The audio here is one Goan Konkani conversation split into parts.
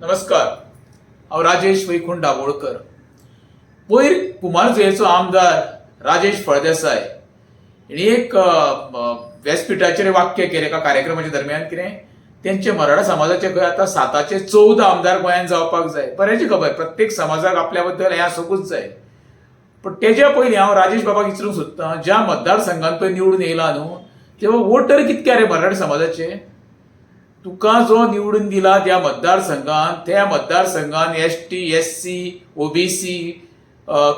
नमस्कार, हांव राजेश वैकुंठ दाभोळकर. पयर कुमारजुंवेचो आमदार राजेश फळदेसाय हेणी एक व्यासपिठाचेर वाक्य केलें एका कार्यक्रमाच्या दरम्यान. कितें तेंचे मराठा समाजाचे खंय आतां 7चे 14 आमदार गोंयांत जावपाक जाय. बऱ्याची खबर, प्रत्येक समाजाक आपल्या बद्दल हें आसूंकूच जाय. पण तेज्या पयलीं हांव राजेश बाबाक विचारूंक सोदतां, ज्या मतदारसंघात पळय निवडून येयला न्हू, तेव्हा वोटर कितके रे मराठा समाजाचे? तुका जो निवडून दिला त्या मतदारसंघात, त्या मतदारसंघात एसटी, एससी, ओबीसी,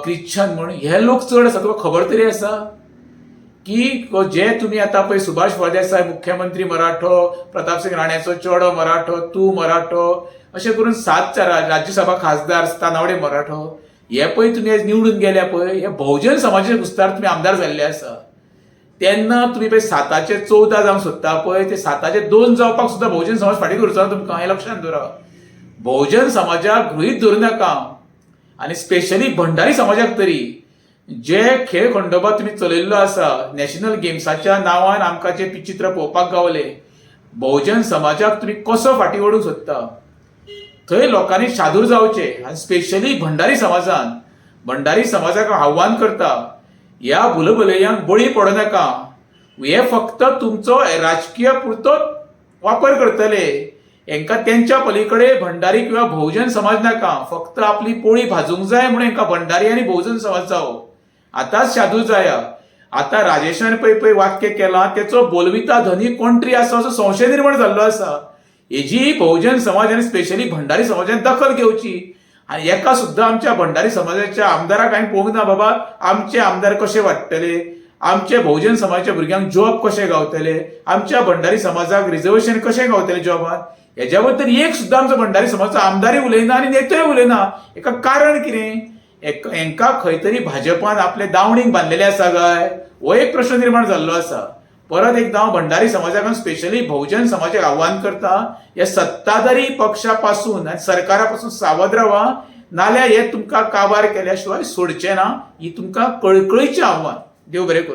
ख्रिश्चन म्हण हे लोक चड आसा. तुका खबर तरी आसा की जे तुमी आतां पळय सुभाष फळदेसाय मुख्यमंत्री मराठो, प्रतापसिंग राण्याचो चेडो मराठो, तूं मराठो, अशें करून 7 राज्यसभा खासदार तानावडे मराठो, हे पळय तुमी आयज निवडून गेल्या पळय, हे बहुजन समाजाच्या कुस्तार तुमी आमदार जाल्ले आसा. तेन्ना तुमी पळय 7चे 14 जावंक सोदता पळय, ते 7चे 2 जावपाक सुद्दां बहुजन समाज फाटीं करचो ना तुमकां, हें लक्षांत दवरा. बहुजन समाजाक गृहीत धरूं नाका आनी स्पेशली भंडारी समाजाक तरी. जे खेळ खंडोबा तुमी चलयल्लो आसा नॅशनल गेम्साच्या नांवान, आमकां जे चित्र पळोवपाक गावले, बहुजन समाजाक तुमी कसो फाटीं ओडूंक सोदता? थंय लोकांनी शादूर जावचे आनी स्पेशली भंडारी समाजान. भंडारी समाजाक आव्हान करता, ह्या भुलभुलयांक बळी पडो नाका. हे फक्त तुमचो राजकीय पुरतो वापर करतले. हेंकां तेंच्या पलीकडे भंडारी किंवा बहुजन समाज नाका. फक्त आपली पोळी भाजूंक जाय म्हणून हेंकां भंडारी आनी बहुजन समाज जावो. आतांच शादूर जाया. आतां राजेशान पळय पळय वाक्य केलां, तेचो बोलविता धनी कोण तरी आसा असो संशय निर्माण जाल्लो आसा. हेजी बहुजन समाज आनी स्पेशली भंडारी समाजान दखल घेवची. आनी एका सुद्दां आमच्या भंडारी समाजाच्या आमदाराक हांवें पळोवंक ना, बाबा आमचे आमदार कशे वाडटले, आमचे बहुजन समाजाच्या भुरग्यांक जॉब कशे गावतले, आमच्या भंडारी समाजाक रिजर्वेशन कशें गावतलें जॉबान, हेज्या बद्दल एक सुद्दां आमचो भंडारी समाजाचो आमदारय उलयना आनी नेतोय उलयना. हेका कारण कितें? हेंकां खंय तरी भाजपान आपले दावणीक बांदलेले आसा काय, हो एक प्रश्न निर्माण जाल्लो आसा. परत एकदां हांव भंडारी समाजाक, स्पेशली बहुजन समाजाक आव्हान करता, ह्या सत्ताधारी पक्षा पासून आनी सरकारा पासून सावध रावा, नाल्यार हे तुमकां काबार केल्या शिवाय सोडचे ना. ही तुमकां कळकळीचें आव्हान. देव बरें करूं.